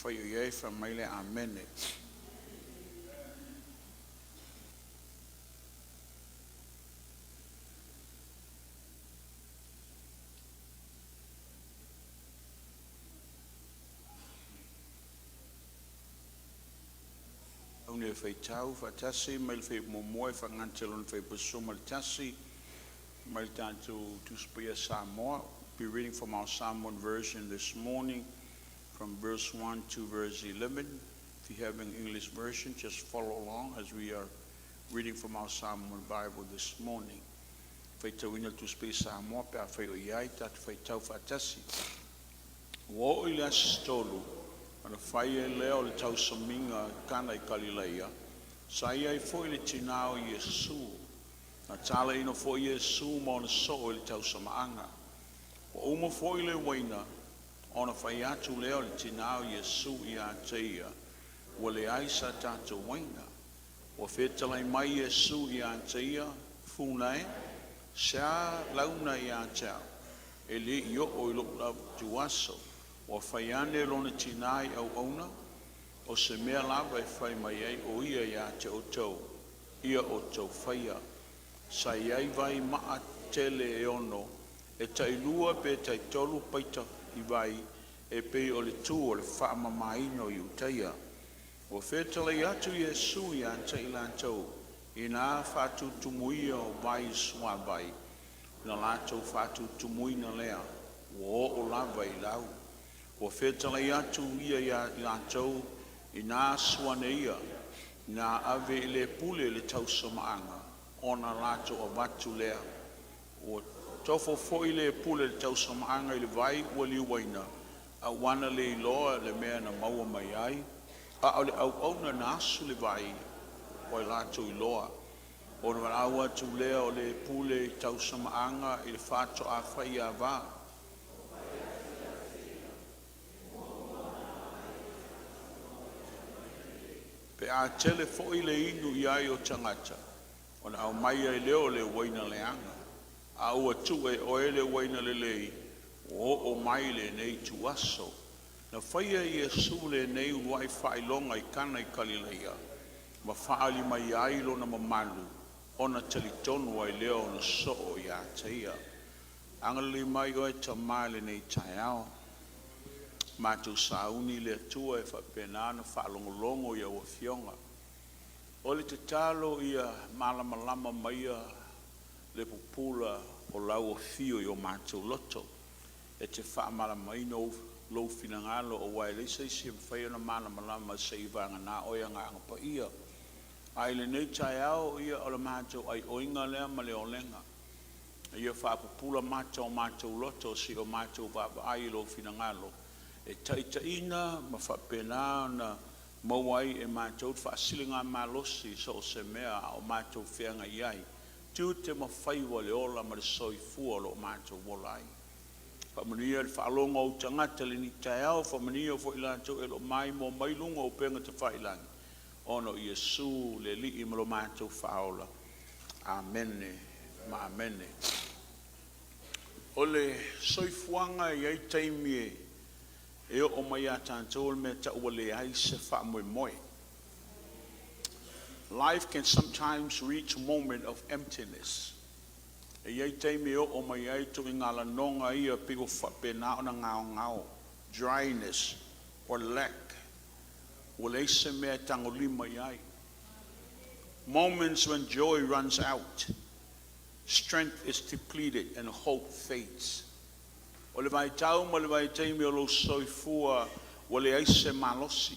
Afai o i ai, fai mai le Amene. E faitau faatasi mai le fuaiupu 1 e faagata i lona fuaiupu 11 mai le tatou Tusi Paia Samoa. Be reading from our Samoan version this morning from verse 1 to verse 11. If you have an English version, just follow along as we are reading from our Samoan Bible this morning. Faitauina le Tusi Paia Samoa pe afai o i ai tatou faitau faatasi. Ua oo i le aso 3 ona fai ai lea o le tausamiga i Kana i Kalileia, sa i ai foi le tinā o Iesu. Na talaina foi Iesu ma ona soo i le tausamaaga. Ua uma foi le uaina, ona fai atu lea o le tinā o Iesu ia te ia, “Ua leai sa tatou uaina.” Ua fetalai mai Iesu ia te ia, “Funa e, se a launa ia te au? E le i oo i lou ituaso.” Ua fai ane lona tinā i auauna, “O se mea lava e fai mai ai o ia ia te outou, ia outou faia.” Sa i ai vai maa tele e ono, e tailua pe taitolu paita i vai, e pei o le tu o le faamamaina o Iutaia. Ua fetalai atu Iesu ia te i latou, “Ina faatutumuia o vai i le suavai, ona latou faatutumuina lea, ua oo lava i lau.” Ua fetalai atu ia ia i latou, “Ina asu ane ia, ina ave i le pule le tausamaaga, ona latou avatu lea.” Ua tofo foi le pule i le tausamaaga i le vai ua liuaina, a ua le iloa le mea na maua mai ai, a o le auauna na asu le vai, ua latou iloa. Ona valaau atu lea o le pule i le tausamaaga i le faatoafaiava, pe a tele foi le inu i ai o tagata, ona aumai ai lea o le uaina leaga, a ua tuu e oe le uaina lelei ua oo mai lenei ituaso. Na faia e Iesu lenei uluai faailoga i Kana i Kalileia, ma faaali mai ai lona mamalu, ona talitonu ai lea o ona soo ia te ia. Agalelei mai Oe Tama i lenei taeao, matou sauni le Atua e faapena ona faalogologo i au Afioga. O le tatalo ia malamalama maia le pupula o lau afio i o matou loto, e te faamalamaina lou finagalo aua e leai se isi e mafai ona malamalama seiavagana Oe Agaga Paia. Ae i lenei taeao, ia o le matou aioiga lea ma le olega, ia faapupula mata o matou loto se i o matou vaavaai i Lou finagalo e taitaiina ma faapena ona maua ai e matou le faasiligamalosi i so o se mea a o matou feagai ai, tiute ma faiva i le ola ma le soifua o lo o matou ola ai. Faamanuia i le faalogo a Ou tagata i lenei taeao, faamanuia foi i latou o lo o maimoa mai luga o upega tafailagi, ona o Iesu le Alii ma lo matou Faaola. Amene ma amene. O le soifuaga e i ai taimi e oo mai ia tatou le mea e tau ua leai se faamoemoe. Life can sometimes reach a moment of emptiness. E i ai taimi e oo mai ai ituaiga lanoga ia pei ua faapena ona gaogao, dryness or lack. Ua leai se mea e tagolima i ai. Moments when joy runs out, strength is depleted and hope fades. O le vaitau ma le vaitaimi o lou soifua ua leai se malosi,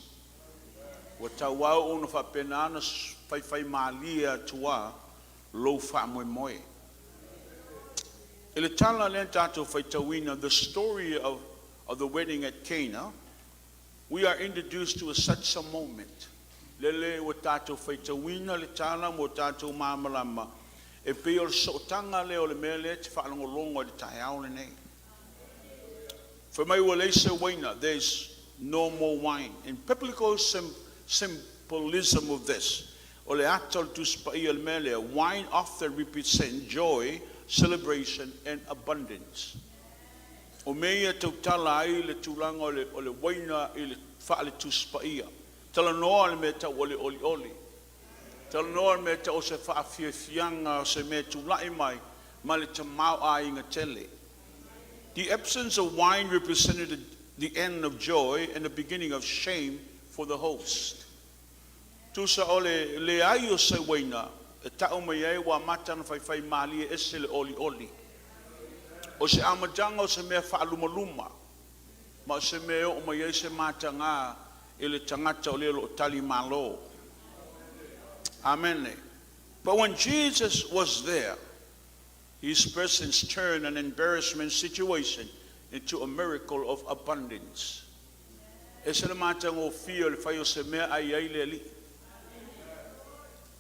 ua tauau ina faapena ona faifaimalie atu lava lou faamoemoe. I le tala lea na tatou faitauina, the story of the wedding at Cana, we are introduced to such a moment. Lele ua tatou faitauina le tala ma ua tatou malamalama e pei o le sootaga lea o le mea lea e te faalogologo ai i le taeao lenei. Fai mai ua leai se uaina, there is no more wine. In biblical symbolism of this, o le ata o le Tusi Paia i le mea lea, wine often represent joy, celebration and abundance. O mea ia e tautala ai le tulaga o le uaina i le Faale-Tusi Paia. Talanoa le mea tau o le olioli. Talanoa le mea tau o se faafiafiaga o se mea tula'i mai ma le tamaoaiga tele. The absence of wine represented the end of joy and the beginning of shame for the host. Tusa o le leai o se uaina e ta'u mai ai ua amata ona faifaimalie ese le olioli. O se amataga o se mea faalumaluma ma o se mea e oo mai ai se matagā i le tagata o le o lo o tali malo. Amen. But when Jesus was there, his presence turned an embarrassment situation into a miracle of abundance. E se le matagofie o le fai o se mea ae i ai le Alii.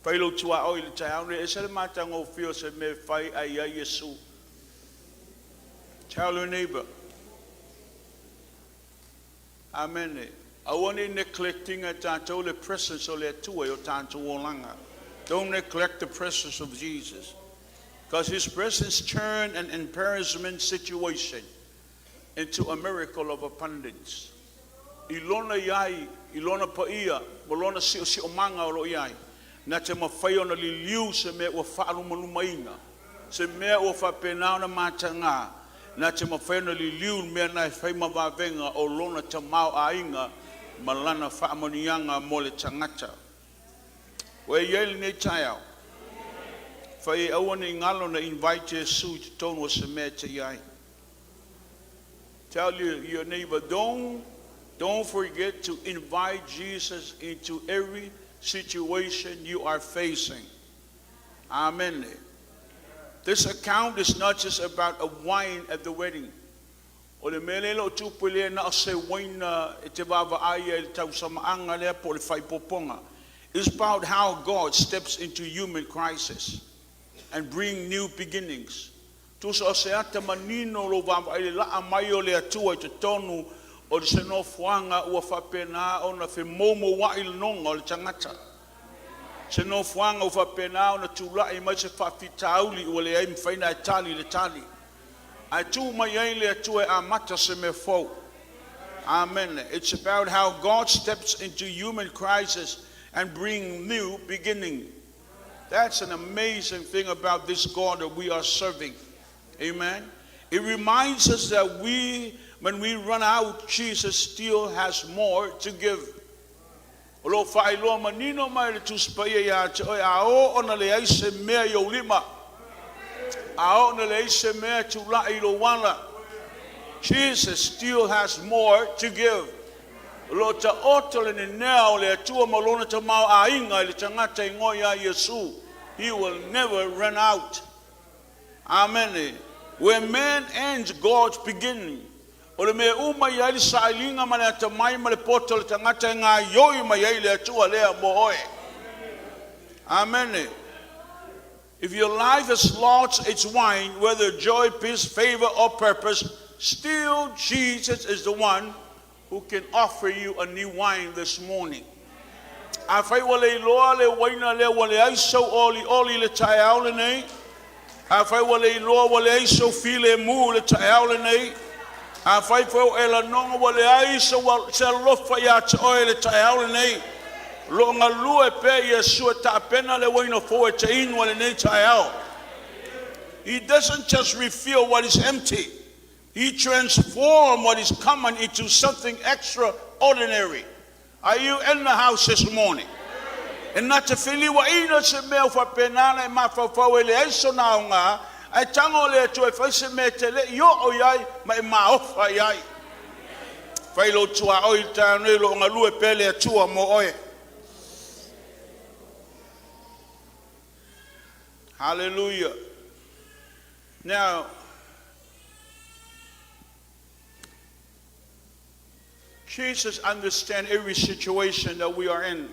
Fai lou tuaoi i le taeao lenei, e se le matagofie o se mea fai ae i ai Iesu. Tell your neighbor. Amen. Aua ne i neglect ina e tatou le presence o le Atua i o tatou olaga. Don't neglect the presence of Jesus. Because his presence turned an embarrassment situation into a miracle of abundance. I lona i ai, i lona paia, ma lona siosiomaga o lo o i ai, na te mafai ona liliu se mea ua faalumalumaina, se mea ua faapena ona matagā, na te mafai ona liliu le mea na e fai ma vavega o lona tamaoaiga ma lana faamanuiaga mo le tagata. Ua e i ai i lenei taeao, fai e aua ne i galo na invite Iesu i totonu o se mea e te i ai. Tell your neighbor, don't forget to invite Jesus into every situation you are facing. Amen. This account is not just about a wine at the wedding. O le mea lea o tupu le na o se uaina e te vaavaai ai i le tausamaaga lea po o le faaipopoga. It's about how God steps into human crisis and bring new beginnings. Tusa o se ata manino lo vaavaai le laa mai o le Atua i totonu o le se nofoaga ua faapena ona femoumouai le noga o le tagata. Se nofoaga ua faapena ona tula'i mai se faafitauli ua leai mafai ona e tali le tali. Ae tu mai ai le Atua e amata se mea fou. Amen. It's about how God steps into human crisis and bring new beginning. That's an amazing thing about this God that we are serving. Amen. It reminds us that when we run out, Jesus still has more to give. O lo faailoa manino mai le Tusi Paia ia te oe a o ona leai se mea i ou lima. A o ona leai se mea tula'i i lou ala. Jesus still has more to give. O lo taoto le nenea o le Atua ma lona tamaoaiga i le tagata e igoa ia Iesu. He will never run out. Amen. Where man ends, God's beginning. O le mea uma i ai le sailiga ma le atamai ma le poto o le tagata e gaoioi mai ai le Atua lea mo oe. Amen. If your life has lost its wine, whether joy, peace, favor, or purpose, still Jesus is the one who can offer you a new wine this morning. Afai ua le iloa le uaina lea ua leai sau olioli i le taeao lenei. Afai ua le iloa ua leai sau filemu i le taeao lenei. Afai foi o e lanoga ua leai se alofa ia te oe i le taeao lenei. Lo galue pea Iesu e tapena le uaina fou e te inu ai lenei taeao. He doesn't just refill what is empty. He transforms what is common into something extraordinary. Are you in the house this morning? E na te feliuaina se mea o faapena na e mafaufau e leai sona aoga, ae tago le Atua e fai se mea te le i oo i ai ma e maofa i ai. Fai lou tuaoi i le taeao nei o lo o galue pea le Atua mo oe. Hallelujah. Now, Jesus understands every situation that we are in.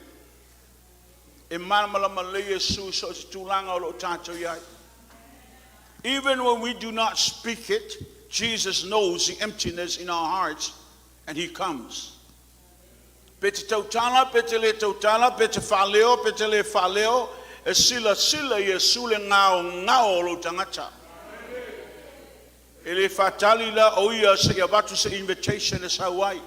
E malamalama lelei Iesu so o se tulaga o lo o tatou i ai. Even when we do not speak it, Jesus knows the emptiness in our hearts and he comes. Pe te tautala, pe te le tautala, pe te faaleo, pe te le faaleo, e silasila Iesu le gaogao o lou tagata. E le faatali la o ia seia avatu se invitation e sau ai.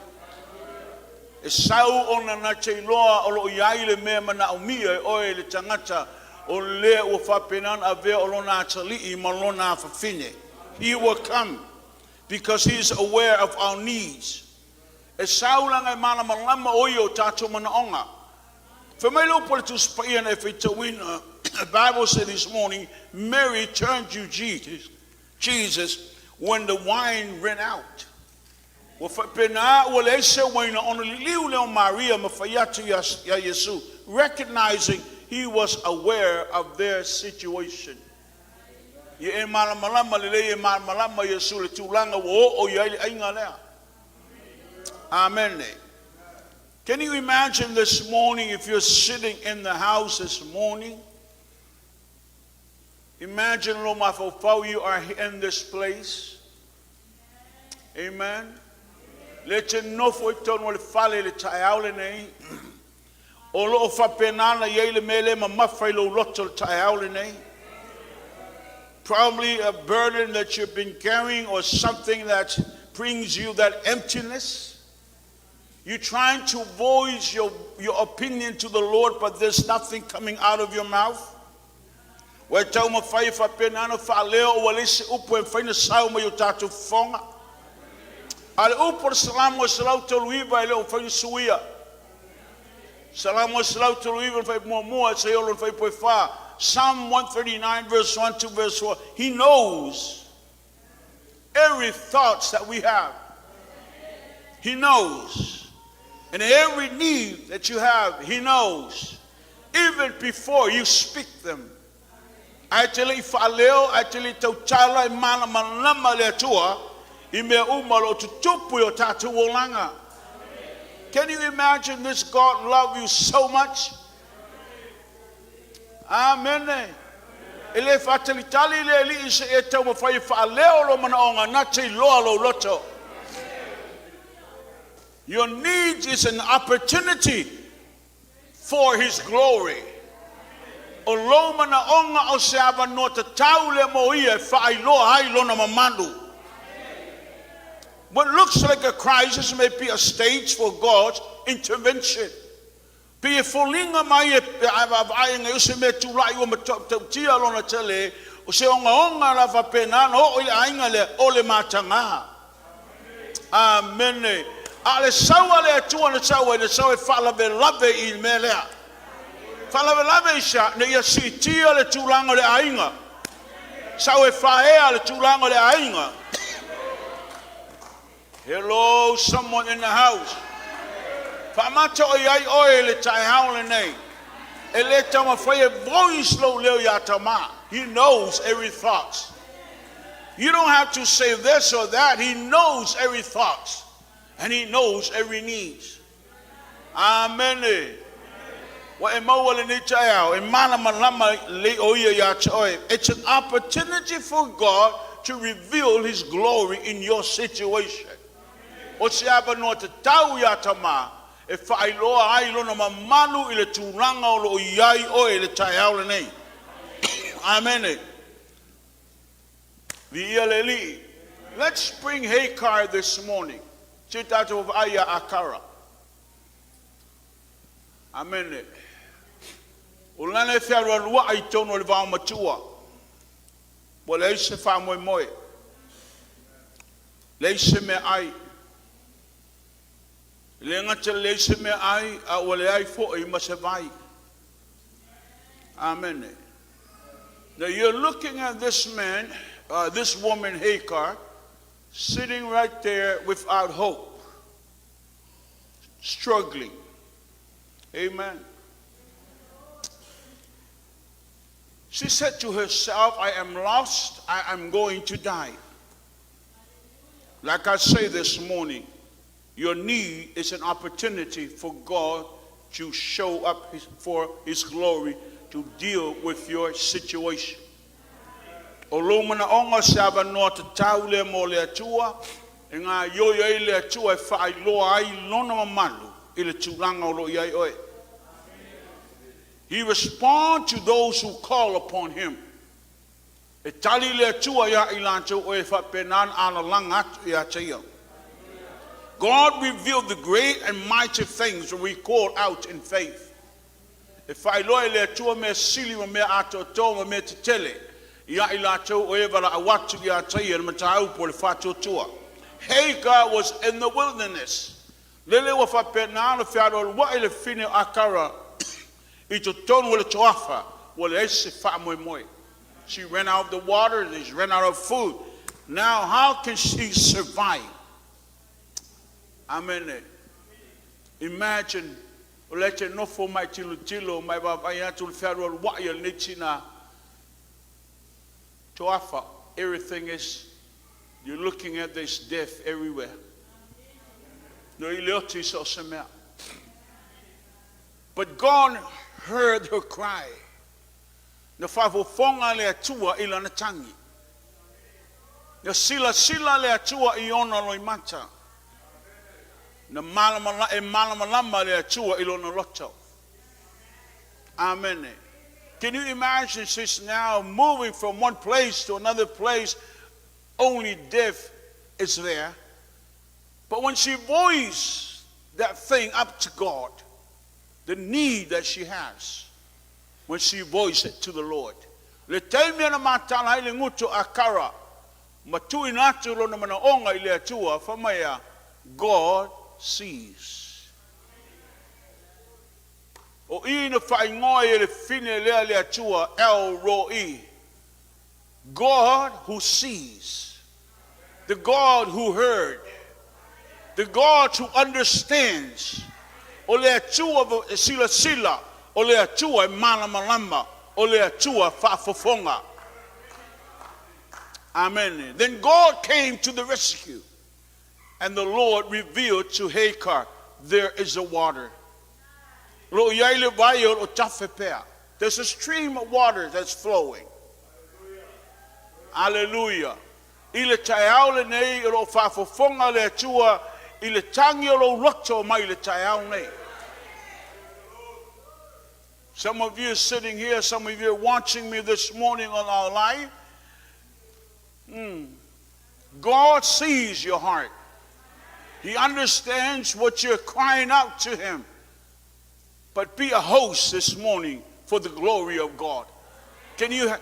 E sau ona na te iloa o loo i ai le mea manaomia e oe le tagata o lea ua faapena ona avea o lona atalii ma lona afafine. He will come because he is aware of our needs. E sau leaga e malamalama o ia i o tatou manaoga. Fai mai le upu a le Tusi Paia na e faitauina, the Bible said this morning, Mary turned to Jesus when the wine ran out. Ua faapena ua leai se uaina ona liliu lea o Maria ma fai atu ia Iesu, recognizing he was aware of their situation. Ia e malamalama lelei, e malamalama Iesu i le tulaga ua oo i ai le aiga lea. Amen. Can you imagine this morning if you're sitting in the house this morning? Imagine lo mafaufau, you are in this place. Amen. Le te nofo i tonu o le fale i le taeao lenei. O loo faapena ona i ai le mea le mamafa i lou loto le taeao lenei. Probably a burden that you've been carrying or something that brings you that emptiness. You're trying to voice your opinion to the Lord, but there's nothing coming out of your mouth. Ua taumafai e faapena ona faaleo ua leai se upu e mafai ona sao mai o tatou fofoga. A le upu o le Salamo e 139 e le o mafai ona suia. Salamo e 139 le fuaiupu muamua seia oo i le fuaiupu e 4. Psalm 139 verse 1 to verse 4. He knows every thoughts that we have. He knows. And every need that you have, He knows. Even before you speak them. Ae te le i faaleo, ae te le i tautala e malamalama le Atua i mea uma o lo o tutupu i o tatou olaga. Can you imagine this God love you so much? Amen. E le faatalitali le Alii seia e taumafai e faaleo lo manaoga na te iloa lou loto. Your need is an opportunity for His glory. O lou manaoga o se avanoa tatau lea mo ia e faailoa ai lona mamalu. What looks like a crisis may be a stage for God's intervention. Pe e foliga mai e vaavaai ngai o se mea tulai ua matautia lona tele, o se ogaoga la faapena ona oo i le aiga lea o le mataga. Amene. A le sau a le Atua na sau ai, na sau e faalavelave i le mea lea. Faalavelave i sea, ina ia siitia le tulaga o le aiga. Sau e faaea le tulaga o le aiga. Hello, someone in the house. Faamata o i ai oe i le taeao lenei. E le taumafai e voice lou leo ia Tamā. He knows every thought. You don't have to say this or that. He knows every thought. And He knows every need. Amen. Ua e maua lenei taeao, e malamalama lelei o ia ia te oe. It's an opportunity for God to reveal His glory in your situation. O se avanoa tatau ia Tamā e faailoa ai lona mamalu i le tulaga o loo i ai oe i le taeao lenei. Amen. Viia le Alii. Let's bring Hagar this morning. Se tatou vaai ia Akara. Amen. O lana e fealualuai i tonu o le vao matua. Ua leai se faamoemoe. Leai se mea ai. E le gata leai se mea ai, a ua leai foi ma se vai. Amen. Now you're looking at this man, this woman Hagar, sitting right there without hope, struggling. Amen. She said to herself, "I am lost, I am going to die." Like I say this morning, your need is an opportunity for God to show up for His glory to deal with your situation. O lou manaoga se avanoa tatau lea mo le Atua, e gaoioi ai le Atua e faailoa ai lona mamalu i le tulaga o lo o i ai oe. He respond to those who call upon Him. E tali le Atua ia i latou o e faapena ona alalaga atu ia te ia. God revealed the great and mighty things when we call out in faith. E faailoa e le Atua mea sili ma mea atoatoa ma mea tetele ia i latou o e valaau atu ia te ia i le mataupu o le faatuatua. Hagar was in the wilderness. Lele ua faapena ona fealualuai le fafine o Akara i totonu o le toafa ua leai se faamoemoe. She ran out of the water, she ran out of food. Now, how can she survive? Amen. Imagine, o lea te nofo mai tilotilo mai vaavaai atu le fealualuai o lenei tina toafa. Everything is, you're looking at this death everywhere. No i le oti so o se mea. But God heard her cry. Na faafofoga le Atua i lana tagi. Na silasila le Atua i ona loimata. Na malama, e malamalama le Atua i lona loto. Amen. Can you imagine she's now moving from one place to another place? Only death is there. But when she voiced that thing up to God, the need that she has, when she voiced it to the Lord. Le taimi na matala ai le gutu a Akara, ma tuuina atu lona manaoga i le Atua, faamaia, God sees. O i na faaigoa e le fafine lea le Atua, El Roi. God who sees. The God who heard. The God who understands. O le Atua e silasila, o le Atua e malamalama, o le Atua faafofoga. Amen. Then God came to the rescue. And the Lord revealed to Hagar, there is a water. Lo iai le vai o tafe pea. There's a stream of water that's flowing. Hallelujah. I le taeao lenei o lo o faafofoga le Atua i le tagi o lou loto mai le taeao nei. Some of you are sitting here, some of you are watching me this morning on our live. God sees your heart. He understands what you're crying out to Him. But be a host this morning for the glory of God. Can you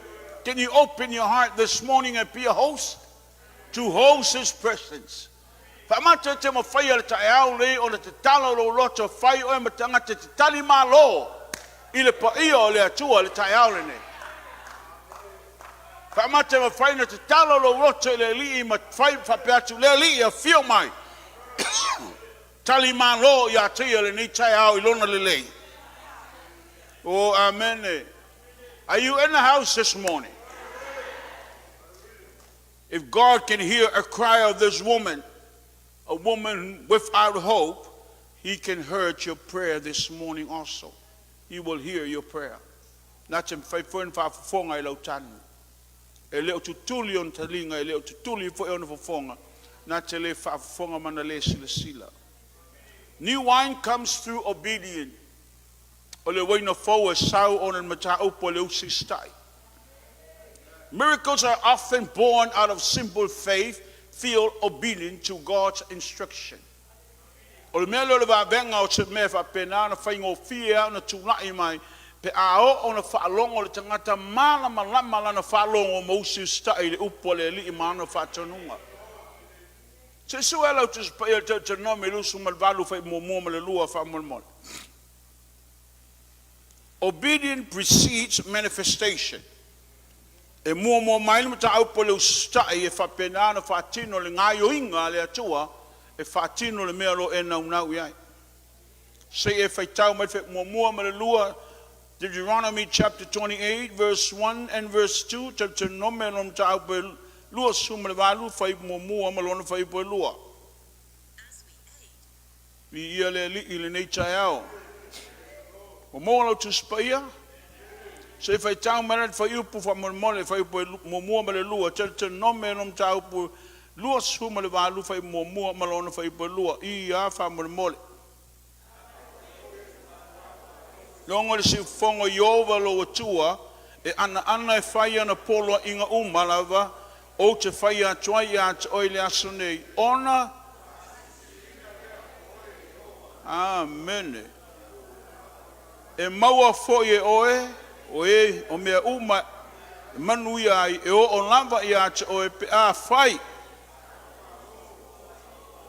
open your heart this morning and be a host? To host His presence. Faamata te mawhai le taeao le o le te tala lo loto whai o e matanga te te tali malo i le paia o le Atua le taeao lenei. Faamata mawhai na te tala lo loto i le alii ma whai whapea atu le alii a fio mai. Tali malo ia te ia lenei taeao i lona lelei. Oh, amen. Are you in the house this morning? If God can hear a cry of this woman, a woman without hope, He can hear your prayer this morning also. He will hear your prayer. Na te mawhai faafofoga i lau tagi. E le o tutuli ona taliga, e le o tutuli foi ona fofoga. Na te le faafofoga mana le silasila. New wine comes through obedience. O le uaina fou e sau ona le mataupu o le usitai. Miracles are often born out of simple faith, feel obedient to God's instruction. O le mea lea o le vavega o se mea faapena na faigofie a ona tula'i mai pe a oo ona faalogo le tagata malamalama lana faalogo ma usiusita'i i le upu a le Alii ma ana faatonuga. Se sue lau Tusi Paia le Teuteronomi 28 fai 1 ma le 2 faamolemole. Obedience precedes manifestation. E mua mai le mataupu o le usitai e faapena ona faatino le gaoioiga a le Atua e faatino le mea o lo e naunau i ai. Se i e faitau mai le 1 ma le 2. Deuteronomy chapter 28 verse 1 and verse 2. Teuteronomi lona mataupu e 28 fai 1 ma lona fai 2. Viia le Alii i lenei taeao. Ua maua lau Tusi Paia. Se i faitau mai le fuaiupu faamolemole fuaiupu 1 ma le 2. Teuteronomi lona mataupu 28 fai 1 ma lona fuaiupu 2. Ia faamolemole. Logo le siufofoga Ieova lou Atua e anaana e fai ana poloaiga uma lava ou te faia atu ai ia te oe i le aso nei. Ona Amene. E maua foi e oe, o e o mea uma e manuia ai, e oo lava ia te oe pe afai.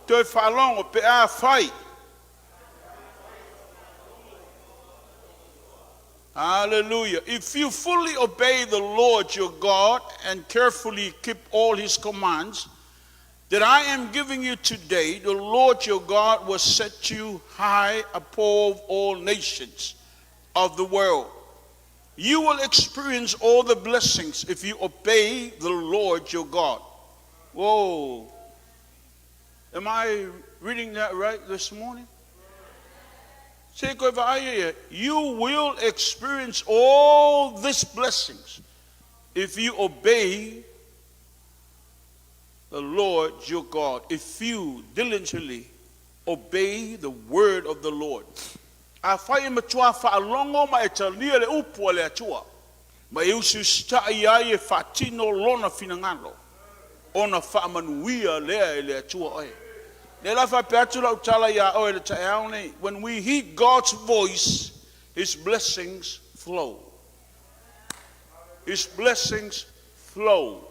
Toe faalogo pe afai. Hallelujah. If you fully obey the Lord your God and carefully keep all his commands that I am giving you today, the Lord your God will set you high above all nations of the world. You will experience all the blessings if you obey the Lord your God. Whoa. Am I reading that right this morning? You will experience all these blessings if you obey the Lord your God, if you diligently obey the word of the Lord. Afai e matua faalogo ma e talia le upu a le Atua, ma e usiusitai ai e faatino Lona finagalo, ona faamanuia lea e le Atua oe. Lea la faapea atu lau tala iā oe i le taeao nei, when we heed God's voice, His blessings flow. His blessings flow.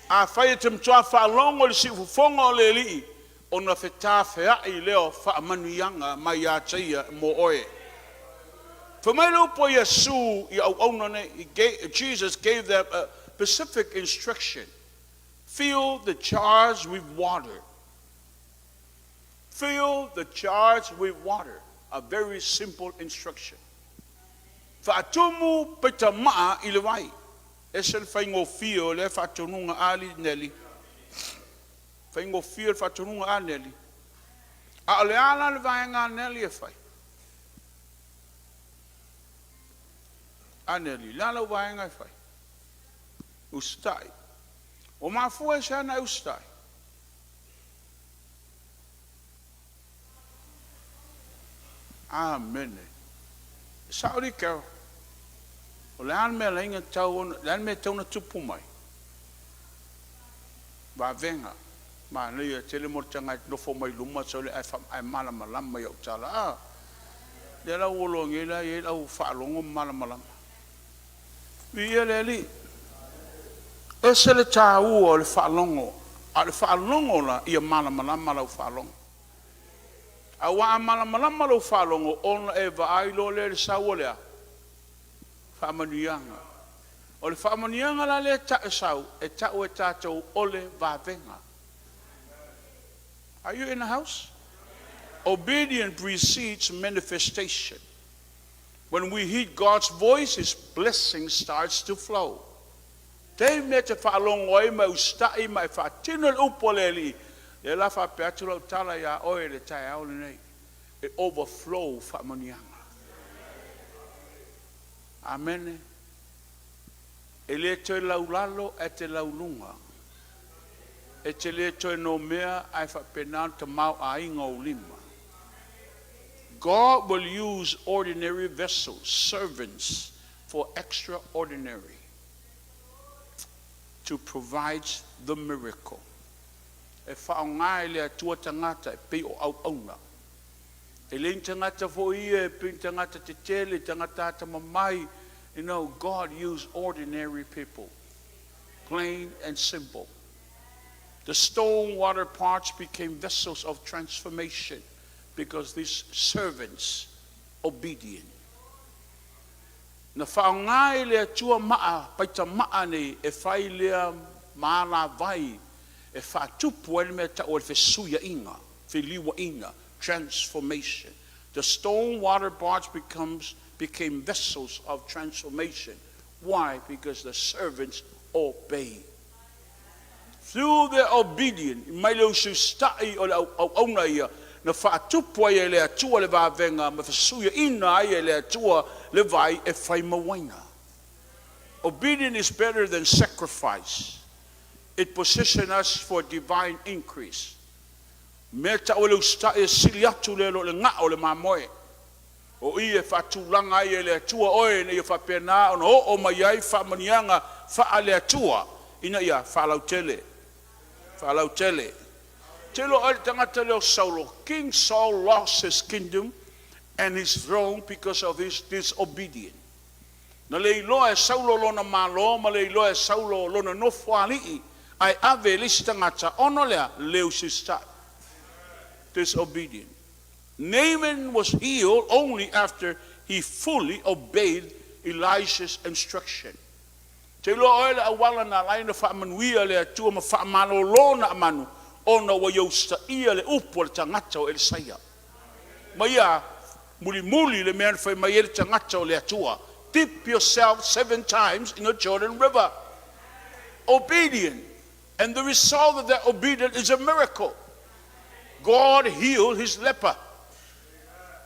Afai e te matua faalogo i le siufofoga o le Alii, ona fetafea'i lea o faamanuiaga mai ia te Ia mo oe. Fai mai le upu a Iesu i auauna nei, he gave, Jesus gave them a specific instruction, Fill the jars with water. Fill the jars with water. A very simple instruction. Faatumu peita maa i le vai. Ese le faigofie o lea faatonuga a alii Neli. Faigofie le faatonuga a Neli. A o le a la le vaega a Neli e fai? A Neli, le a lau vaega e fai? Usitai. Ua mafua i se ana e usitai? Amene. E sao alii Carol. O le a le mea laina tau ona, le a le mea e tau ona tupu mai? Vavega. Manaia tele mo le taga nofo mai luma sau le ae malamalama i au tala. A, lea la ua loa nei la i ai lau faalogo ma malamalama. Viia le Alii. Ese le taua o le faalogo, a o le faalogo la, ia malamalama lau faalogo. Aua a malamalama lou faalogo, ona e vaai loa lea i le sau o le a? Faamanuiaga. O le faamanuiaga la lea e tau e sau, e tau e tatou o le vavega. Are you in the house? Obedience precedes manifestation. When we heed God's voice, His blessing starts to flow. Taimi e te faalogo ai ma e usitai ma e faatino le upu a le Alii, lea la faapea atu lau tala iā oe i le taeao lenei, e overflow faamanuiaga. Amene. E le toe laulalo ae te lauluga. E te le toe nomea ae faapena ona tamaoaiga ou lima. God will use ordinary vessels, servants, for extraordinary to provide the miracle. E faaaoga e le Atua tagata e pei o auauna. E le ni tagata foi ia e pei ni tagata tetele, tagata atamamai. You know, God use ordinary people. Plain and simple. The stone water pots became vessels of transformation because these servants obedient. Na faaaoga e le Atua maa paita maa nei e fai lea malavai e faatupu ai le mea e tau o le fesuiaiga, feliuaiga, transformation. The stone water pots becomes became vessels of transformation. Why? Because the servants obeyed. Through their obedience, mai le usiusitai o le auauna ia, na faatupu ai e le Atua le vavega ma fesuiaina ai e le Atua le vai e fai ma uaina. Obedience is better than sacrifice. It positions us for divine increase. Mea tau e le usitai e sili atu le lo le gao o le mamoe. O i e faatulaga ai e le Atua oe ina ia faapena ona oo mai ai faamanuiaga faale-Atua ina ia faalautele, faalautele. Te iloa oe le tagata lea o Saulo, King Saul lost his kingdom and his throne because of his disobedience. Na le iloa e Saulo lona Malo ma le iloa e Saulo lona nofoalii ae ave e le isi tagata ona o le le usitai. Disobedient. Naaman was healed only after he fully obeyed Elisha's instruction. Te iloa oe le auala na ala ai ona faamanuia le Atua ma faamalolo Naamanu ona ua ia usitaia le upu a le tagata o Elisaia. Ma ia mulimuli le mea na fai mai ai le tagata o le Atua. Dip yourself seven times in the Jordan River. Obedient. And the result of that obedience is a miracle. God healed his leper.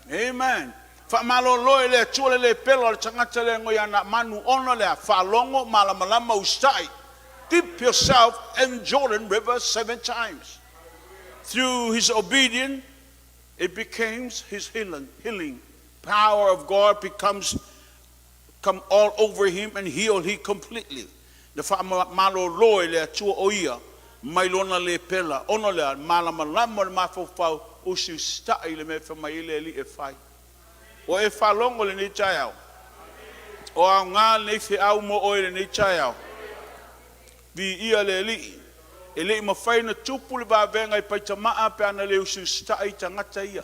Amen. Faamalolo e le Atua le lepela o le tagata lea igoa ia Naamanu ona le faalogo malamalama usitai. Dip yourself in Jordan River seven times. Through his obedience, it becomes his healing. Healing power of God becomes come all over him and heal he completely. Na faamalolo e le Atua o ia mai lona lepela ona lea malamalama o le mafaufau usiusita'i le mea e fai mai ai le Alii e fai. Ua e faalogo lenei taeao. O aoga lenei feau mo oe lenei taeao. Viia le Alii. E le i mafai ona tupu le vavega i Paitamaa pe ana le usiusita'i i tagata ia.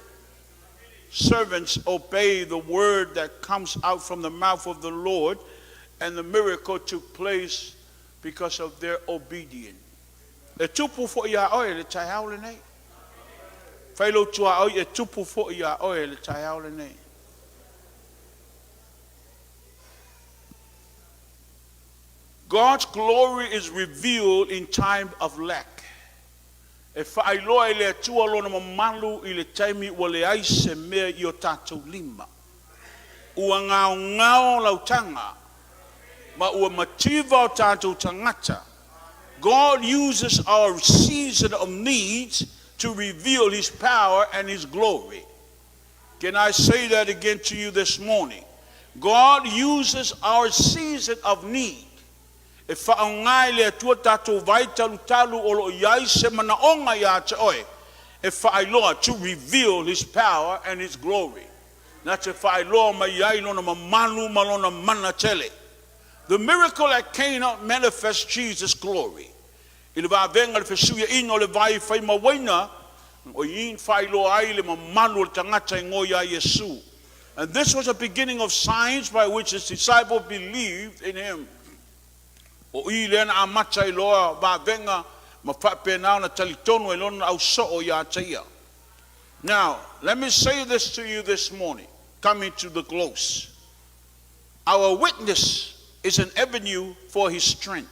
Servants obey the word that comes out from the mouth of the Lord, and the miracle took place because of their obedience. E tupu foi iā oe le taeao lenei. Fai lou tuaoi e tupu foi iā oe le taeao lenei. God's glory is revealed in time of lack. E faailoa e le Atua lona mamalu i le taimi ua leai se mea i o tatou lima. Ua gaogao lau taga ma ua mativa o tatou tagata. God uses our season of needs to reveal His power and His glory. Can I say that again to you this morning? God uses our season of need. E faaaoga e le Atua tatou vai talutalu o lo o i ai se manaoga iā te oe e faailoa, to reveal His power and His glory. Na te faailoa mai ai lona mamalu ma lona mana tele. The miracle at Cana manifests Jesus' glory. I le vavega o le fesuiaiga o le vai fai ma uaina, o i faailoa ai le mamalu o le tagata e igoa ia Iesu. And this was a beginning of signs by which his disciples believed in him. O i lea na amata ai loa vavega ma faapena ona talitonu ai lona ausoo iā te ia. Now, let me say this to you this morning, coming to the close. Our witness is an avenue for his strength.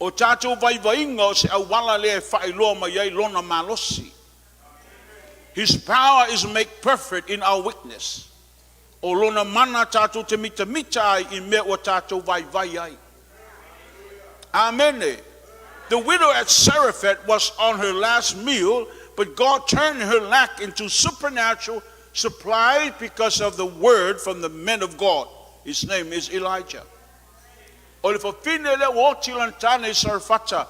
O tatou vaivaiga o se auala lea e faailoa mai ai lona malosi. His power is made perfect in our weakness. O lona mana tatou te mitamita ai i mea ua tatou vaivai ai. Amene. The widow at Zarephath was on her last meal, but God turned her lack into supernatural supply because of the word from the man of God. His name is Elijah. O le fafine lea ua oti lana tane i Sarefata,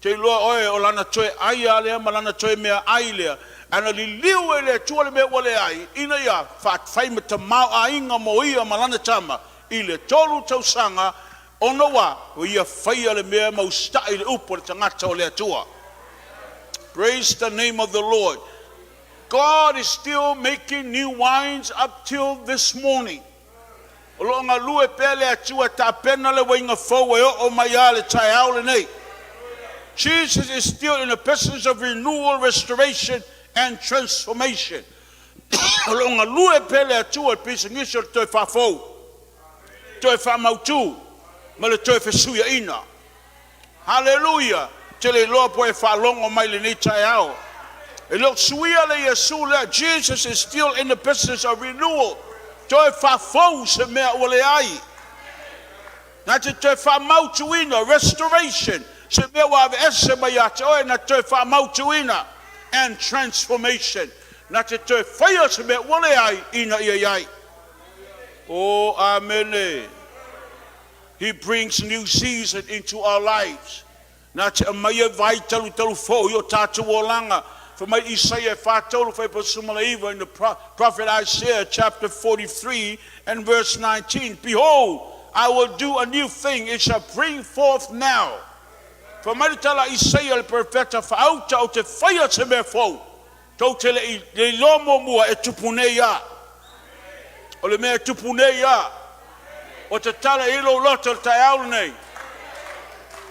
te iloa oe o lana toe ai a lea ma lana toe mea ai lea, ana liliu e le Atua le mea ua leai, ina ia fai ma tamaoaiga mo ia ma lana tama i le 3 tausaga ona ua o ia faia le mea ma usita'i le upu a le tagata o le Atua. Praise the name of the Lord. God is still making new wines up till this morning. O lo o galue pea le Atua e tapena le uaina fou e oo mai lava le taeao lenei. Jesus is still in the business of renewal, restoration and transformation. O lo o galue pea le Atua i le pisinisi o le toe faafou, toe faamautu ma le toe fesuiaina. Haleluia! Te le iloa po e faalogo mai lenei taeao. E le o suia le Iesu lea. Jesus is still in the business of renewal. Toe faafou se mea ua leai. Na te toe faamautuina, restoration, se mea ua aveese mai ia te oe na toe faamautuina, and transformation. Na te toe faia se mea ua leai ina ia i ai. O amene. He brings new season into our lives. Na te aumaia vai talutalu fou i o tatou olaga. Fai mai Isaia 43:19, in the prophet Isaiah chapter 43 and verse 19, "Behold, I will do a new thing, it shall bring forth now." Fai mai le tala Isaia le profeta faauta ou te faia se mea fou. Tou te le i le iloa muamua e tupu nei a. O le mea e tupu nei a. O te tala i lou loto le taeao lenei.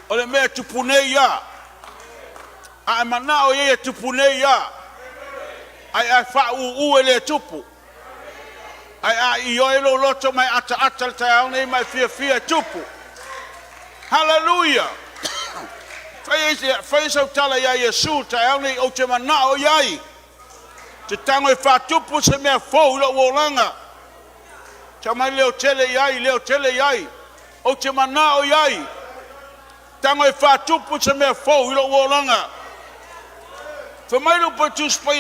O le mea e tupu nei a. A e manao ia e tupu nei a. Ai ai fa u u e le tupu. Ai a i oe lou loto mai ata ata le taeao nei mai fia fia e tupu. Hallelujah. Fai sau tala ia Iesu taeao nei ou te manao i ai. Te tango e whātupu se mea fou i lou olaga. Tau mai leo tele i ai, leo tele i ai. Ou te manao i ai. Tango e whātupu se mea fou i lou olaga. For mai le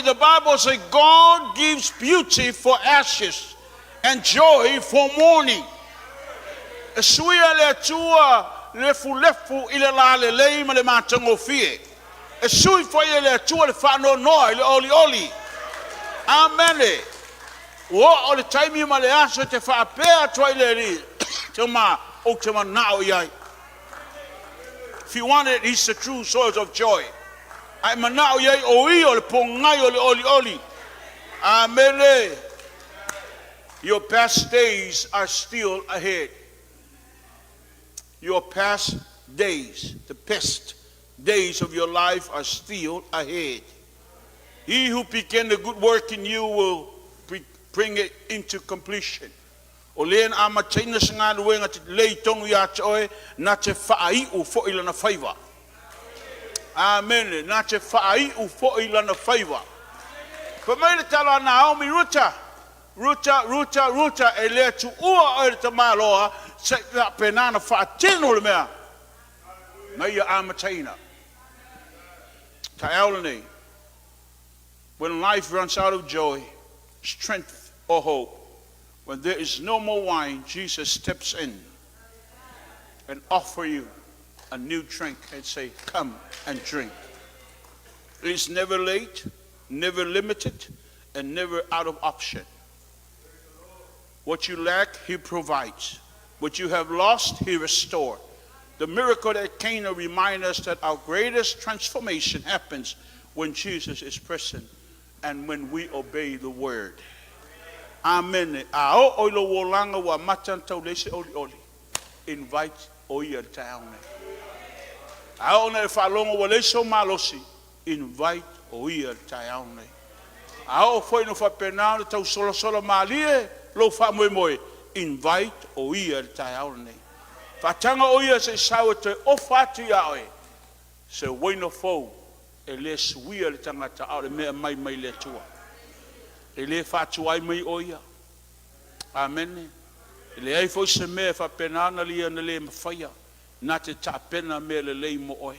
the Bible say God gives beauty for ashes and joy for mourning. E suia le Atua lefulefu i le la le lei ma le matagofie. E sui foi e le Atua le whaanonoa i le oli oli. Amen. Ua o le taimi ma le aso te whaapea atua i le ri. Te ma o te manao i ai. If you want it, he's the true source of joy. Ai manao i ai o i o le pongai o le oli oli. Amen. Your best days are still ahead. Your past days, the best days of your life are still ahead. He who began the good work in you will bring it into completion. O le na amataina se galuega te lei tonu ia te oe, na te whaai u fo i lana faiva. Amen. Na te whaai u fo i lana faiva. Fa mai le tala Naomi Ruta, Ruta, Ruta, Ruta, e lea tu ua oe le tamaloa, se penana whaatino le mea. Na ia amataina. Taeao nei. When life runs out of joy, strength, or hope, when there is no more wine, Jesus steps in and offer you a new drink and say, "Come and drink." It is never late, never limited, and never out of option. What you lack, He provides. What you have lost, He restores. The miracle at Cana reminds us that our greatest transformation happens when Jesus is present and when we obey the word. Amen. A o o lo wolanga wa matan tau le se oli oli. Invite o ia taeao nei. A o na e whaalongo wa le so malosi. Invite o ia taeao nei. A o foi no whapenau le tau sola sola malie lo wha moe moe. Invite o ia taeao nei. Whaatanga o ia se sau e te ofa atu ia oe. Se waina fou e le suia le tangata au le mea mai mai le Atua. E le whātu ai mai o ia. Amen. E le ai foi se mea whapenana lia na le mawhaia. Nā te tāpena mea le lei mo oe.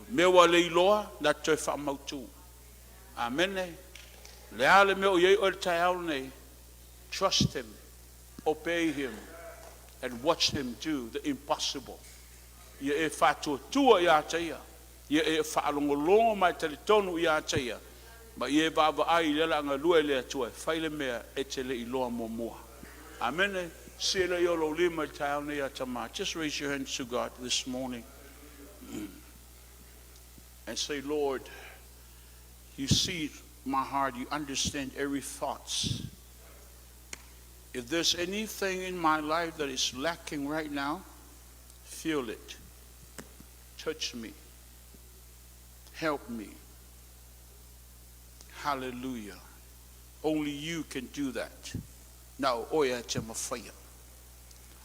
Mea wa le iloa, nā te toe whaamautu. Amen. Le a le mea o iei oe le taeao nei. Trust him. Obey him. And watch him do the impossible. Ia e whātua ia te ia. Ia e whaalongolongo mai te tonu ia te ia. Ma ia e vava ai le la lua le atua. Whai le mea e te le iloa mua mua. Amen. Si le yo lo lima i taeao nei a tama. Just raise your hands to God this morning. And say, "Lord, you see my heart, you understand every thought. If there's anything in my life that is lacking right now, feel it. Touch me. Help me." Hallelujah. Only you can do that. Now, oia te mawhaia.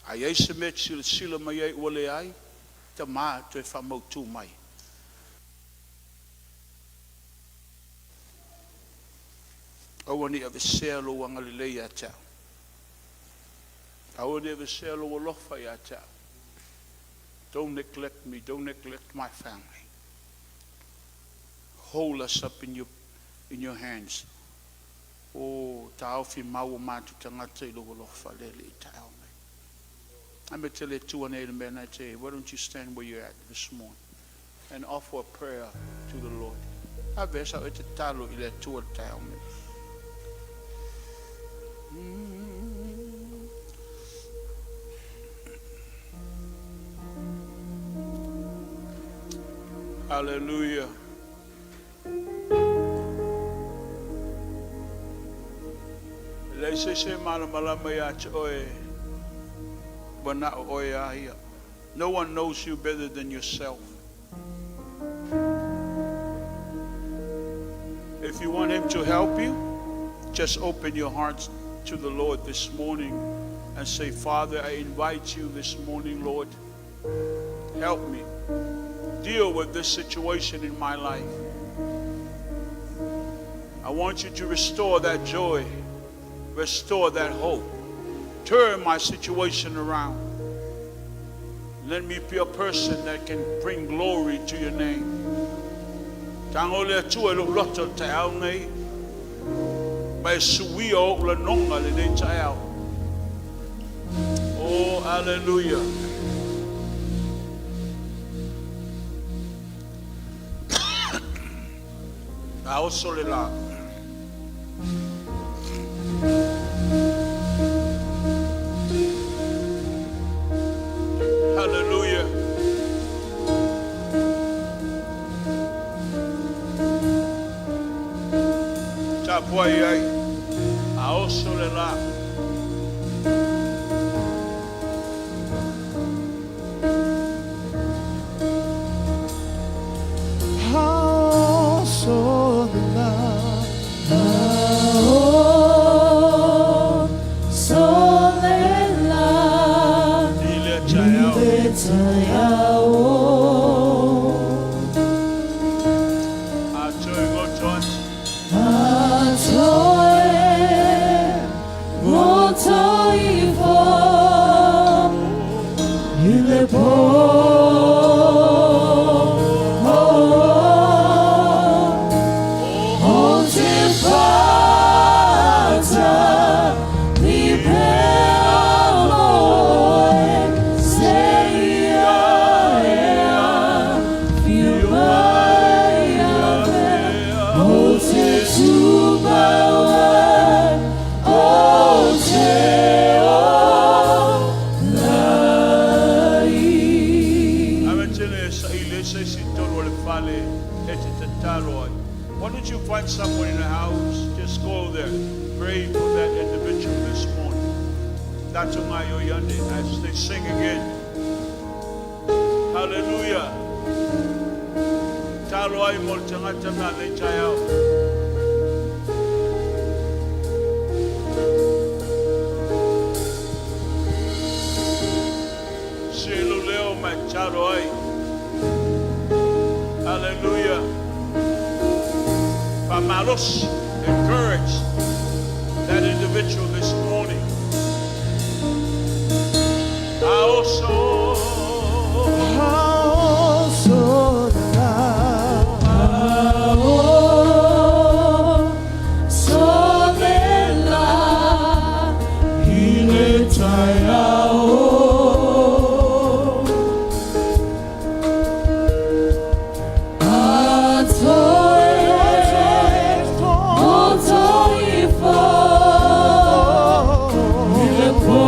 Ai ai se mea sila sila mai ai ua le ai, te maa toe whamautu mai. Aua ni avesea lo angalilei ia te au. Aua ni avesea lo alofa ia te au. Don't neglect me. Don't neglect my family. Hold us up in your hands. O tāofi mau o mātu tangata i lo alofa le le i taeao nei. Why don't you stand where you're at this morning and offer a prayer to the Lord? Ave sa e te talo i le Atua le taeao nei. Hallelujah. E leai se isi e malamalama ia te oe ua na o oe a ia. No one knows you better than yourself. If you want Him to help you, just open your hearts to the Lord this morning and say, "Father, I invite you this morning, Lord. Help me deal with this situation in my life. I want you to restore that joy, restore that hope, turn my situation around. Let me be a person that can bring glory to your name." Tago le Atua i lou loto le taeao nei. Ma e suia ou lagona lenei taeao. Oh, hallelujah. A oso le la. Hallelujah. Tapuai ai. A oso le la. Oso le la. So le la. I le taeao. Le taeao. A toe goto atu. A toe goto ifo i le po. O te fata li pea moe se ia ea fiu mai avea o te tupaua o te o lai. Ame tele sa ile se si tolu o le fale e te tatalo ai. Why don't you find someone in the house? Just go there. Pray for that individual this morning. That's my yande as they sing again. Hallelujah. Talo ai mo le tangata mea le taeao. Selu leo mai talo ai. Hallelujah. Fa'amalosi, encourage that individual this morning. I also Oso le la. So le la. I le taeao. A toe goto ifo i le po.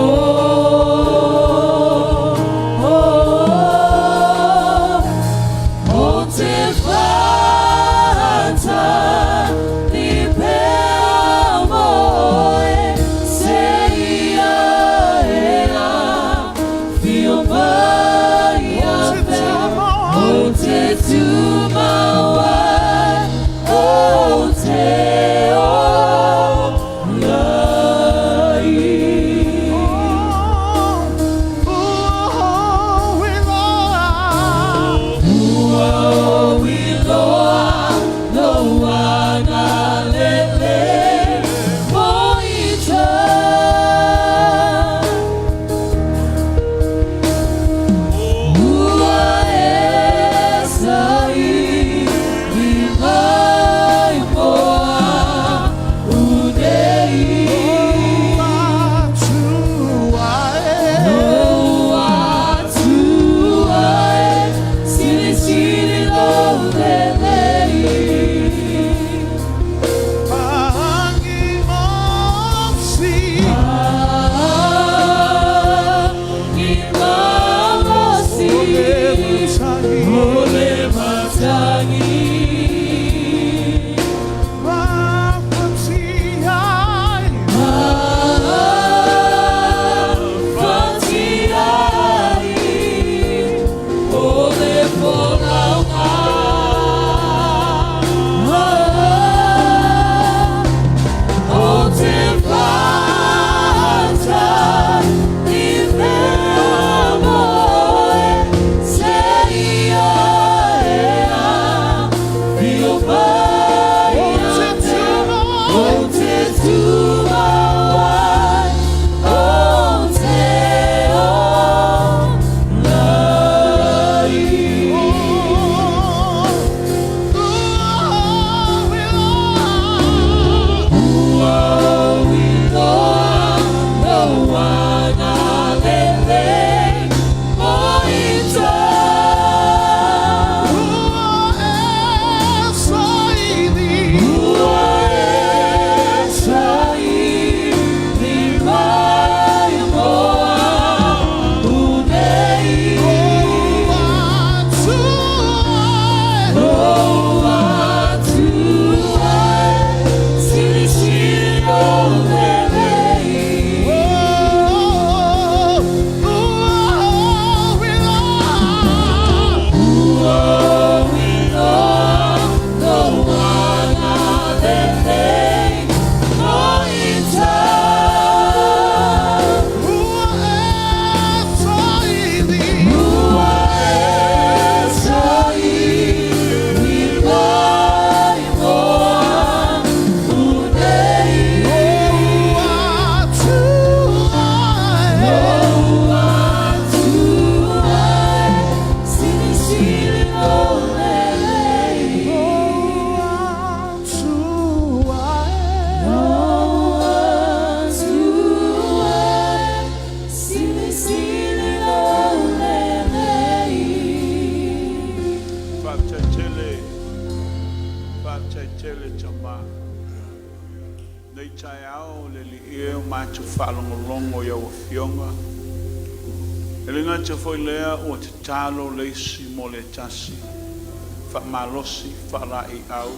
taeao le Alii e o matou faalogologo i au Afioga. E le gata foi lea ua tatalo le isi mo le tasi, faamalosi, faalaeiau,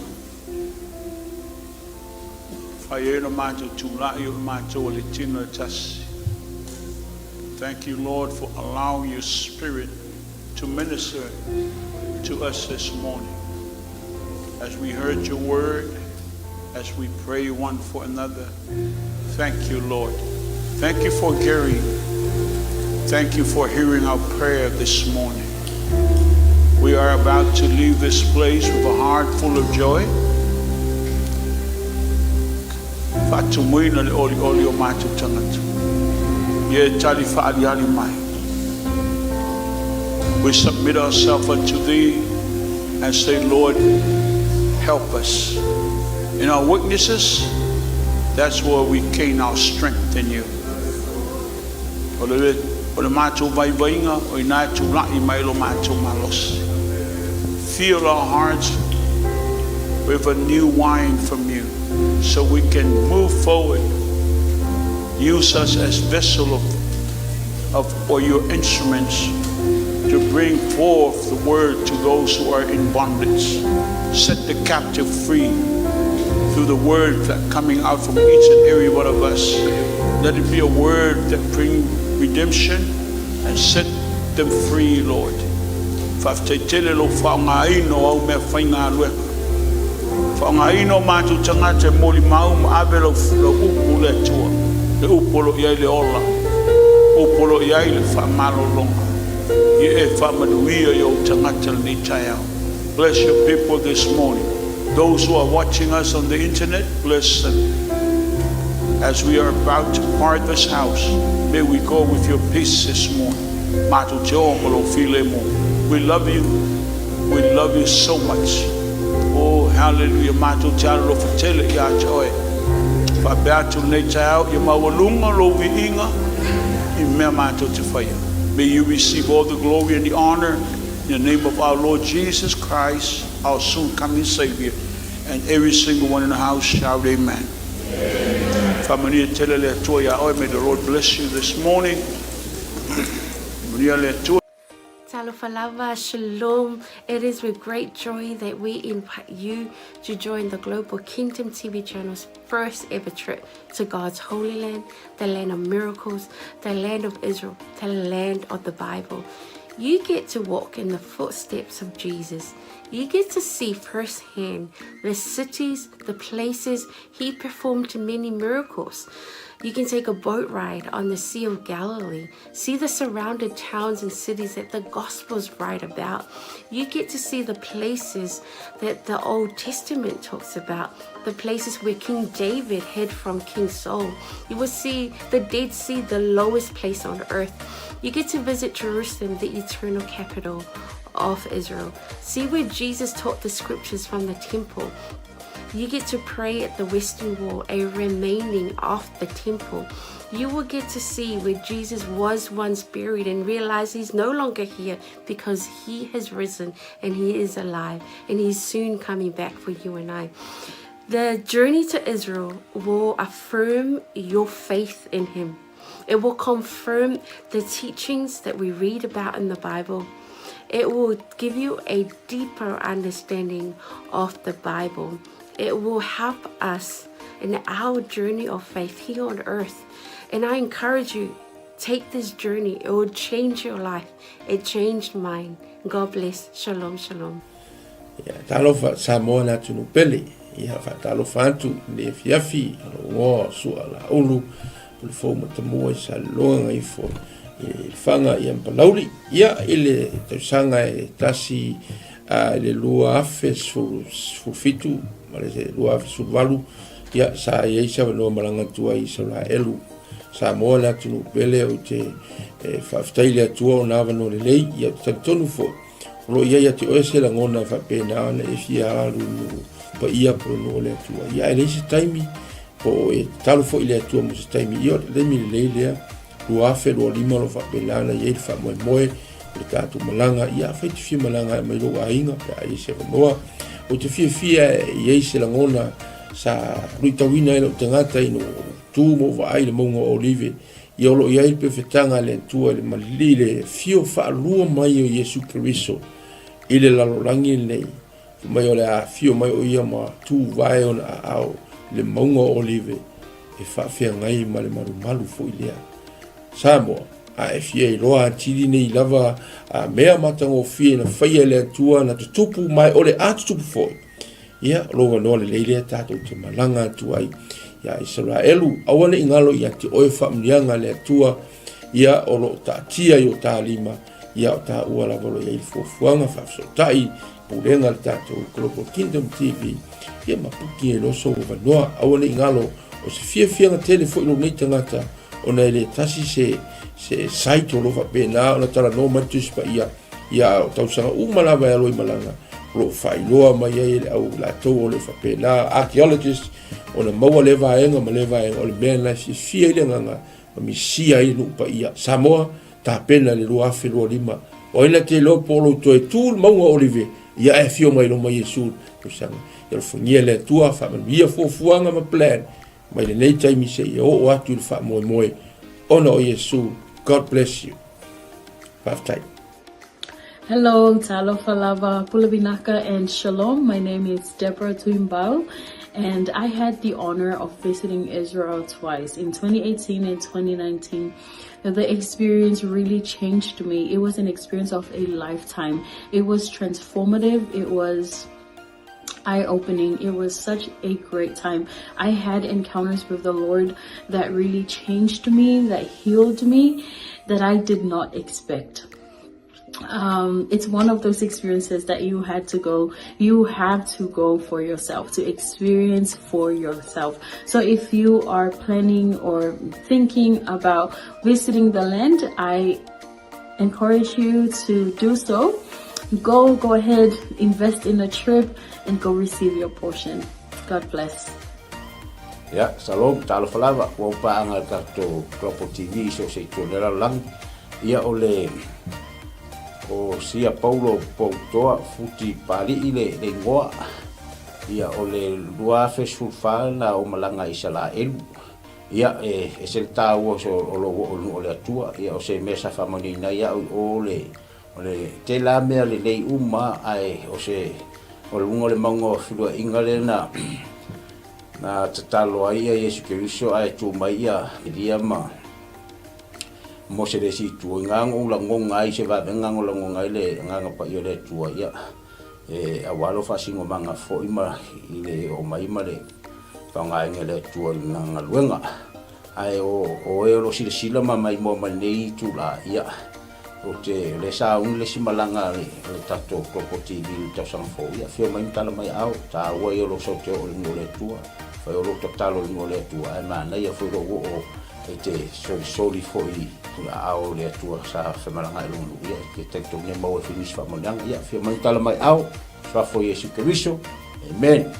fai ai lo matou tulai o le matou o le tino e tasi. Thank you, Lord, for allowing your Spirit to minister to us this morning. As we heard your word, as we pray one for another, thank you, Lord. Thank you for hearing. Thank you for hearing our prayer this morning. We are about to leave this place with a heart full of joy. Faatumuina le olioli o matou tagata. Ia e tali faaliali mai. We submit ourselves unto thee and say, Lord, help us. In our weaknesses, that's where we gain our strength in you. O le, o le matou vaivaiga, o i ina e tulai mai lo matou malosi. Fill our hearts with a new wine from you so we can move forward. Use us as vessel of or your instruments to bring forth the word to those who are in bondage. Set the captive free through the word that coming out from each and every one of us. Let it be a word that bring redemption and set them free, Lord. Faafetai tele lou faaaogaina o au meafaigaluega. Faaaogaina o matou tagata e molimau ma ave lau, lau upu le Atua. Le upu o lo o i ai le ola. Upu o lo o i ai le faamalologa. Ia e faamanuia i ou tagata lenei taeao. Bless your people this morning. Those who are watching us on the internet, bless them. As we are about to part this house, may we go with your peace this morning. Matou te o ma lou filemu. We love you. We love you so much. Oh, hallelujah. Matou te alolofa tele ia te oe. Faapea atu lenei taeao ia maualuga lou viiga i mea matou te faia. May you receive all the glory and the honor in the name of our Lord Jesus Christ, our soon coming Savior. And every single one in the house shout amen. Faamanuia tele le Atua ia oe. May the Lord bless you this morning. Manuia le Atua. Talofa lava, shalom. It is with great joy that we invite you to join the Global Kingdom TV channel's first ever trip to God's Holy Land, the land of miracles, the land of Israel, the land of the Bible. You get to walk in the footsteps of Jesus. You get to see firsthand the cities, the places he performed many miracles. You can take a boat ride on the Sea of Galilee, see the surrounded towns and cities that the Gospels write about. You get to see the places that the Old Testament talks about, the places where King David hid from King Saul. You will see the Dead Sea, the lowest place on earth. You get to visit Jerusalem, the eternal capital of Israel. See where Jesus taught the scriptures from the temple. You get to pray at the Western Wall, a remaining of the temple. You will get to see where Jesus was once buried and realize he's no longer here because he has risen and he is alive and he's soon coming back for you and I. The journey to Israel will affirm your faith in him. It will confirm the teachings that we read about in the Bible. It will give you a deeper understanding of the Bible. It will help us in our journey of faith here on earth. And I encourage you, take this journey. It will change your life. It changed mine. God bless. Shalom, shalom. Ia, talofa Samoa le atunuu pele. Ia, faatalofa atu i le afiafi, lou igoa o Sua Laulu, o le fou matamua i Saleloga Gagaifo i Lefaga ia ma Palauli. Ia, i le tausaga e tasi i le 2017 ma le 2018, ia, sa i ai se avanoa malaga atu ai i Saulaelu. Samoa le atunuu pele, ou te faafetai i le Atua ona avanoa lelei, ia, ou te talitonu foi, O lo o i ai ia te oe se lagona e faapena ona e fia alu i nuu paia po o le nuu o le Atua. Ia ae leai se taimi, po o e tatalo foi i le Atua mo se taimi. Ia o le taimi lelei lea, 2025 o lo o faapena ona i ai le faamoemoe o le tatou malaga. Ia afai e te fia malaga e aumai lou aiga pe a i ai se avanoa. Ou te fiafia e i ai se lagona. sa luitauina ai lou tagata ina ua ou tu ma ou vaai i le mauga o Olive, ia o lo o i ai le pefetaga a le Atua i le malili le afio faalua mai o Iesu Keriso i le lalolagi lenei, fai mai o le a afio mai o ia ma tuvae ona aao i le mauga o Olive e faafeagai ma le malumalu foi lea. Samoa, a e fia iloa atili nei lava a mea matagofie na faia e le Atua na tutupu ma e o le a tutupu foi, ia, o lou avanoa lelei lea tatou te malaga atu ai ia Isaraelu. Aua ne i galo ia te oe faamanuiaga a le Atua, ia o lo o taatia i o ta lima, ia o taua lava o lo o i ai le fuafuaga faafesootai pulega a le tatou Global Kingdom TV, ia ma puki ai loa sou avanoa. Aua ne i galo o se fiafiaga tele foi lou nei tagata ona e le tasi se se site o lo o faapena ona talanoa mai le Tusi Paia, ia o tausaga uma lava e alo i malaga o lo o faailoa mai ai e le au latou o lo o faapena archaeologist ona maua lea vaega ma lea vaega o le mea lena e fiafia ai le agaga ma misia ai le nuu paia Samoa tapena i le 2025 o ai na te iloa po o lou toe tu le mauga o Olive ia e afio mai loma Iesu le tausaga ia alofagia le Atua faamanuia fuafuaga ma plan mai lenei taimi seia oo atu i le faamoemoe ona o Iesu. God bless you. Faafetai. Hello, talofa lava, pule vinaka and shalom. My name is Deborah Tuimbau and I had the honor of visiting Israel twice in 2018 and 2019. The experience really changed me. It was an experience of a lifetime. It was transformative. It was eye-opening. It was such a great time. I had encounters with the Lord that really changed me, that healed me, that I did not expect. It's one of those experiences that you had to go, you have to go for yourself, to experience for yourself. So if you are planning or thinking about visiting the land, I encourage you to do so. Go, go ahead, invest in a trip and go receive your portion. God bless. Ia, shalom, talofa lava, ua ou paaga i le tatou Global TV i so o se itu o le lalolagi. Ia, o le, o Sia Paulo Poutoa Futi Pali'i le, le igoa. Ia, o le 2014 na ou malaga i Isalaelu. Ia, e ese le taua o lou oo i luga o le Atua. Ia, o se mea sa faamanuiaina ai au i o le, o le tele mea lelei uma, ae o se, o luga o le mauga o feluaiga lea na, na tatalo ai ia Iesu Keriso ae tu mai ia Elia ma Mose le isi itu. I na ou lagona ai se vavega na lagona ai le Agaga Paia o le Atua, ia, e aua lou faasinomaga foi ma i le oo mai ma le faaaogaina e le Atua i lana galuega. Ae o oe o lo o silasila ma maimoa mai lenei itula, ia, ou te, o lea sa auni le isi malaga a le, a le tatou Global TV i le tausaga fou, ia, afio mai ma tala mai aao, taua ia o lou sau te oo i luga o le Atua, fai o lou tatalo i luga o le Atua, ae manaia foi lou oo e te solisoli foi i aao o le Atua sa femalagaai i lona nuu, ia, e te talitonu e maua ai foi nisi faamanuiaga. Ia, afio mai ma tala mai aao, Suafa o Iesu Keriso. Amen.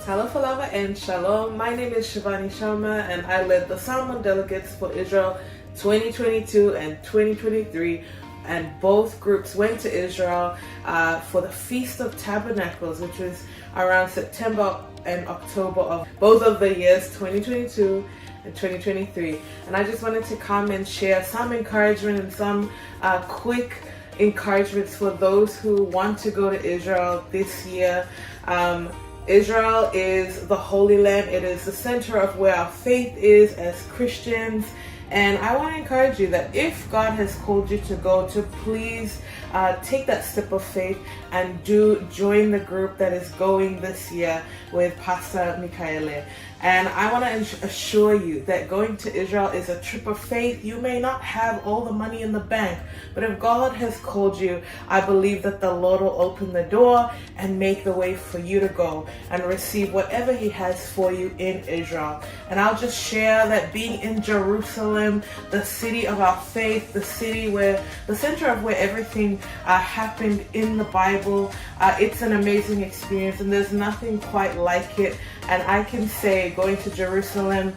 Talofa lava and shalom. My name is Shivani Sharma and I led the Samoan delegates for Israel 2022 and 2023 and both groups went to Israel for the Feast of Tabernacles, which was around September and October of both of the years 2022 and 2023. And I just wanted to come and share some encouragement and some quick encouragements for those who want to go to Israel this year. Israel is the Holy Land. It is the center of where our faith is as Christians. And I want to encourage you that if God has called you to go, to please take that step of faith and do join the group that is going this year with Pastor Mikaele. And I want to assure you that going to Israel is a trip of faith. You may not have all the money in the bank, but if God has called you, I believe that the Lord will open the door and make the way for you to go and receive whatever He has for you in Israel. And I'll just share that being in Jerusalem, the city of our faith, the city where the center of where everything happened in the Bible, it's an amazing experience, and there's nothing quite like it. And I can say going to Jerusalem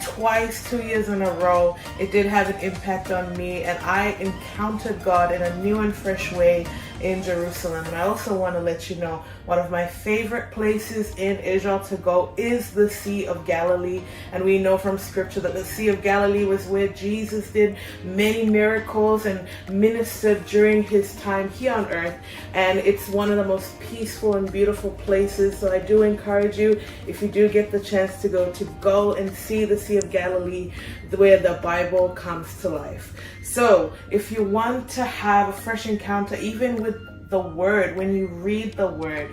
twice, 2 years in a row, it did have an impact on me, and I encountered God in a new and fresh way. in Jerusalem. And I also want to let you know one of my favorite places in Israel to go is the Sea of Galilee. And we know from scripture that the Sea of Galilee was where Jesus did many miracles and ministered during his time here on earth. And it's one of the most peaceful and beautiful places. So I do encourage you, if you do get the chance to go, to go and see the Sea of Galilee where the Bible comes to life. So if you want to have a fresh encounter, even with the Word, when you read the Word,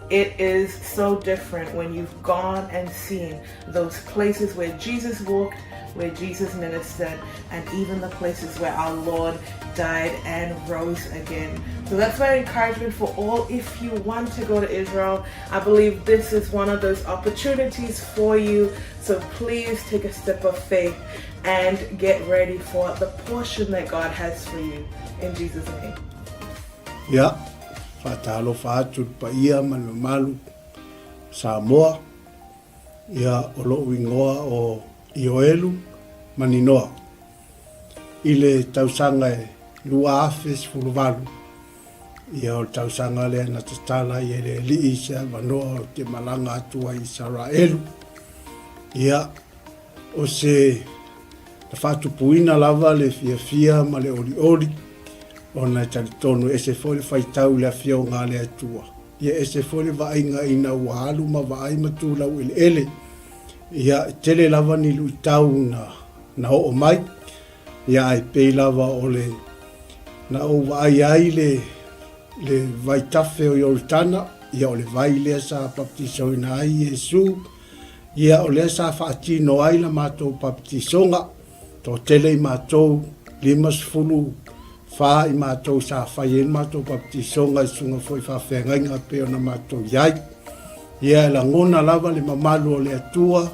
it is so different when you've gone and seen those places where Jesus walked, where Jesus ministered, and even the places where our Lord died and rose again. So that's my encouragement for all. If you want to go to Israel, I believe this is one of those opportunities for you. So please take a step of faith and get ready for the portion that God has for you. In Jesus' name. Ia, faatalofa atu i le paia ma le mamalu o Samoa, ia o lo'u igoa o Ioelu Maninoa. I le tausaga e 2018, ia o le tausaga lea na tatala ai e le Alii se avanoa ou te malaga atu ai i Isaraelu. Ia, O se na faatupuina lava le fiafia ma le olioli, ona e talitonu e ese foi le faitau i le Afioga a le Atua, ia ese foi le vaaiga ina ua alu ma vaai ma tu laueleele. Ia, e tele lava ni luitau na, na oo mai, ia ae pei lava o le na ou vaai ai le, le vaitafe o Ioritana, ia o le vai lea sa baptisoina ai Iesu, Ia, o lea sa faatino ai la matou papatisoga, toatele i matou, 54 i matou sa fai ai le matou papatisoga i susuga foi i faafeagaiga e pei ona matou i ai. Ia, e lagona lava le mamalu o le Atua,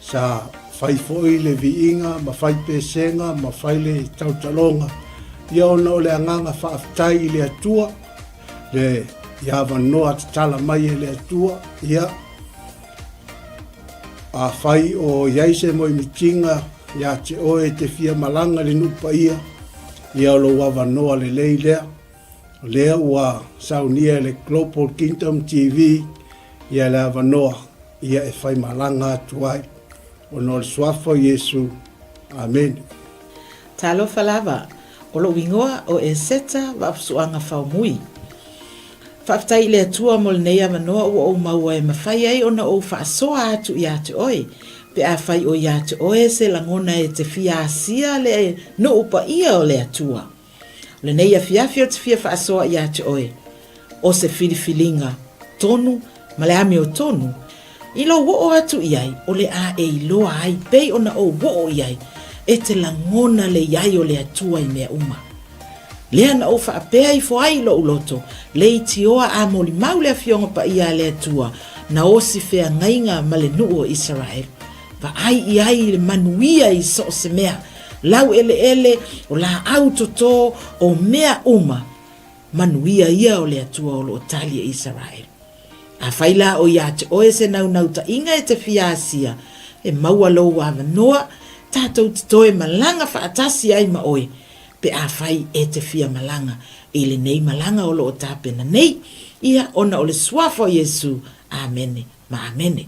sa fai foi le viiga ma fai pesega ma fai le tautaloga, ia ona o le agaga faafetai i le Atua, le i avanoa tatala mai e le Atua, ia, Afai o i ai se moemitiga ia te oe e te fia malaga i le nuu paia, ia o lou avanoa lelei lea. O lea ua saunia e le Global Kingdom TV ia le avanoa ia e fai malaga atu ai. Ona o le Suafa o Iesu. Amene. Talofa lava, o lou igoa o Eseta Vaafusuaga Faumui. Faafetai i le Atua mo lenei avanoa ua ou maua e mafai ai ona ou faasoa atu ia te oe, pe afai o ia te oe se lagona e te fia asia le nuu paia o le Atua. O lenei afiafi ou te fia faasoa ia te oe, o se filifiliga tonu ma le amiotonu, i lou oo atu i ai o le a e iloa ai pei ona ou oo i ai, e te lagona le i ai o le Atua i mea uma. Lea na ou faapea ifo ai i lou loto, leitioa a molimau le Afioga Paia a le Atua, na osi feagaiga ma le nuu o Isaraelu. Vaai i ai i le manuia i so o se mea, lau eleele, o laau toto, o mea uma, manuia ia o le Atua o lo o tali e Isaraelu. Afai la o ia te oe se naunautai-ga e te fia asia, e maua lou avanoa, tatou te toe malaga faatasi ai ma oe, pe afai e te fia malaga i lenei malaga o lo o tapena nei, ia ona o le Suafa o Iesu. Amene ma amene.